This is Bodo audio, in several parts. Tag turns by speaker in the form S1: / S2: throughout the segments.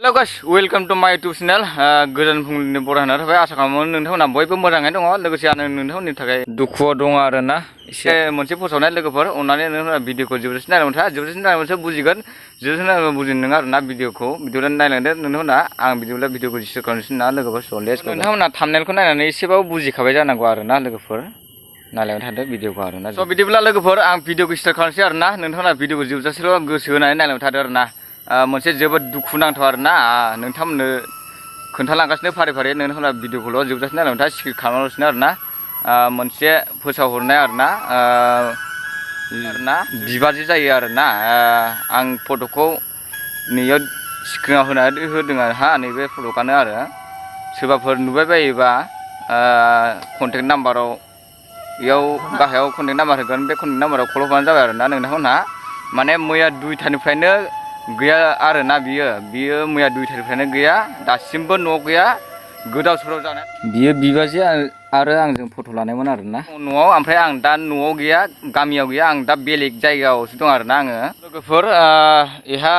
S1: Hello guys, welcome to my YouTube channel. Goजोन फुंबिलिनि बरायना थाबाय आसा खालामो नोंथांमोना बयबो मोजाङै दङ लोगोसे आं नोंथांमोननि थाखाय दुखुआव दङ आरोना एसे मोनसे फोसावनाय लोगोफोर अननानै नोंथांमोना भिडिअखौ जोबजासिम नायलांबाय था जोबजासिम नायलांबासो बुजिगोन जोबजासिम नायलांबा बुजिनो नङा आरोना भिडिअखौ नायलांदो नोंथांमोना आं भिडिअखौ स्टार्ट खालामनोसै ना लोगोफोर स' लेट्स गो नोंथांमोना थाम्बनेलखौ नायनानै एसेबाबो बुजिखाबाय जानांगौ आरोना लोगोफोर नायलांबाय थादो भिडिअखौ आरोना स' बिदिब्ला लोगोफोर आं भिडिअखौ स्टार्ट खालामनोसै आरोना नोंथांमोना भिडिअखौ जोबजासिम गोसो होनानै नायलांबाय थादो आरोना मोनसे जोबोद दुखु नांथाव आरोना नोंथांमोननो खोन्थालांगासिनो फारि फारि नोंथांमोना भिडिअखौल' जोबजासिम नायलांबाय था स्किप खालामालासिनो आरोना मोनसे फोसावहरनाय आरोना बिबारजों जायो आरोना आं फट'खौ नैयाव स्क्रिनाव होनानै होदों आरो नैबे फट'आनो आरो सोरबाफोर नुबाय बायोबा कन्टेक्ट नाम्बाराव बेयाव गाहायाव कन्टेक्ट नाम्बार होगोन बे कन्टेक्ट नाम्बाराव कल हरबानो जाबाय आरोना नोंथांमोनहा माने मैया 2टानिफ्रायनो गैया आरोना बियो मैया 2टानिफ्रायनो गैया दासिमबो न'आव गैया गोदाव सोराव जानाय बियो बिबाजै आरो आंजों फट' लानायमोन आरोना न'आव ओमफ्राय आं दा न'आव गैया गामियाव गैया आं दा बेलेग जायगायावसो दं आरोना आङो लोगोफोर एहा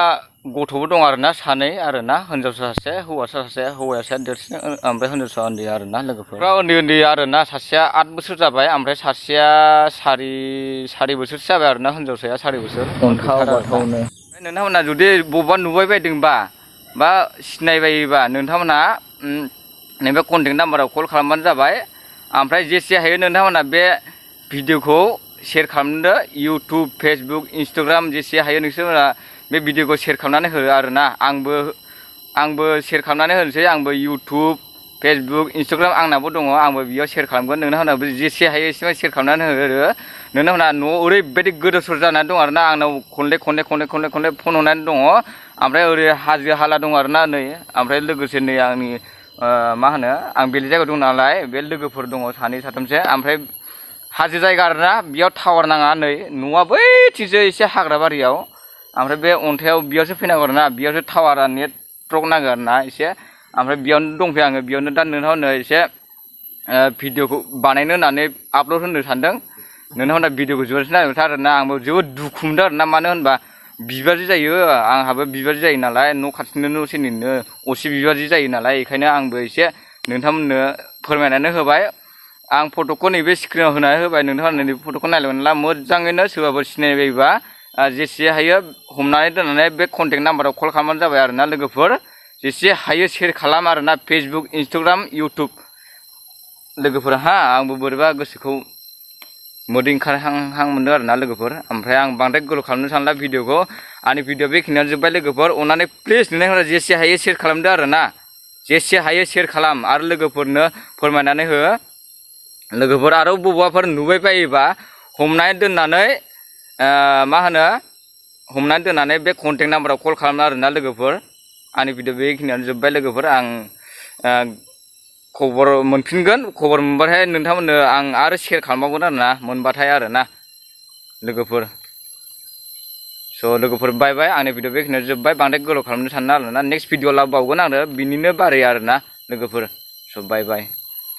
S1: गथ'बो दं आरोना सानै आरोना हिनजावसा सासे हौवासा सासे हौवासा देरसिन ओमफ्राय हिनजावसा उन्दै आरोना लोगोफोर उन्दै आरोना सासेया 8 बोसोर जाबाय ओमफ्राय सासेया सारि बोसोरसो जाबाय आरोना हिनजावसाया 4 बोसोर नोंथांमोना जुदि बबेबा नुबाय बायदोंबा बा सिनायबायोबा नोंथांमोना नैबे कन्टेक्ट नाम्बाराव कल खालामबानो जाबाय ओमफ्राय जेसे हायो नोंथांमोना बे भिडिअखौ शेयार खालामदो इउटुब फेसबुक इन्सटाग्राम जेसे हायो नोंसोरमोना बे भिडिअखौ शेयार खालामनानै हो आरोना आंबो शेयार खालामनानै होनोसै आंबो इउटुब फेसबुक इन्सटाग्राम आंनाबो दङ आंबो बेयाव शेयार खालामगोन नोंथांमोनाबो जेसे हायो एसेबां शेयार खालामनानै हो नोंथांमोना न'आव ओरैबायदि गोदाव सोराव जानानै दं आरोना आंनाव खनले फन हरनानै दङ ओमफ्राय ओरै हाजो हाला दं आरोना नै ओमफ्राय लोगोसे नै आंनि मा होनो आं बेलेग जायगायाव दं नालाय बे लोगोफोर दङ 2 3सो ओमफ्राय हाजो जायगा आरोना बेयाव टावार नाङा नै न'आ बैथिंसो एसे हाग्रा बारियाव ओमफ्राय बे अन्थायाव बेयावसो फैनांगौ आरोना बेयावसो टावारा नेटवर्क नाङो आरोना एसे ओमफ्राय बेयावनो दंफैयो आङो बेयावनो दा नोंथांमोननो एसे भिडिअखौ बानायनो होननानै आपल'ड होनो सानदों नोंथांमोना भिडिअखौ जोबजासिम नायबाय था आरोना आंबो जोबोद दुखु मोनदों आरोना मानो होनबा बिबाजै जायो आंहाबो बिबाजै जायो नालाय न' खाथिनिनो न' सेरनिनो असे बिबाजै जायो नालाय बेखायनो आंबो एसे नोंथांमोननो फोरमायनानै होबाय आं फट'खौ नैबे स्क्रिनाव होनानै होबाय नोंथांमोना नैबे फट'खौ नायलांब्ला मोजाङैनो सोरबाफोर सिनायबायोबा जेसे हायो हमनानै दोननानै बे कन्टेक्ट नाम्बाराव कल खालामबानो जाबाय आरोना लोगोफोर जेसे हायो शेयार खालाम आरोना फेसबुक इन्सटाग्राम इउटुब लोगोफोर आंबो बोरैबा गोसोखौ मोदै ओंखारहां मोनदों आरोना लोगोफोर ओमफ्राय आं बांद्राय गोलाव खालामनो सानला भिडिअखौ आंनि भिडिअ बेखिनियानो जोब्बाय लोगोफोर अननानै प्लिज नोंथांमोना जेसे हायो शेयार खालामदो आरोना जेसे हायो शेयार खालाम आरो लोगोफोरनो फोरमायनानै हो लोगोफोर आरो बबेबाफोर नुबाय बायोबा हमनानै दोननानै बे कन्टेक्ट नाम्बाराव कल खालामना आरोना लोगोफोर आंनि भिडिअ बेखिनियानो जोब्बाय लोगोफोर आं खबर मोनफिनगोन खबर मोनबाथाय नोंथांमोननो आं आरो शेयार खालामबावगोन आरोना मोनबाथाय आरोना लोगोफोर स' लोगोफोर बाय बाय आंनि भिडिअ बेखिनियाव जोब्बाय बांद्राय गोलाव खालामनो सानना आरोना नेक्स्ट भिडिअ लाबोबावगोन आरो बिनिनो बारै आरोना लोगोफोर स' बाय बाय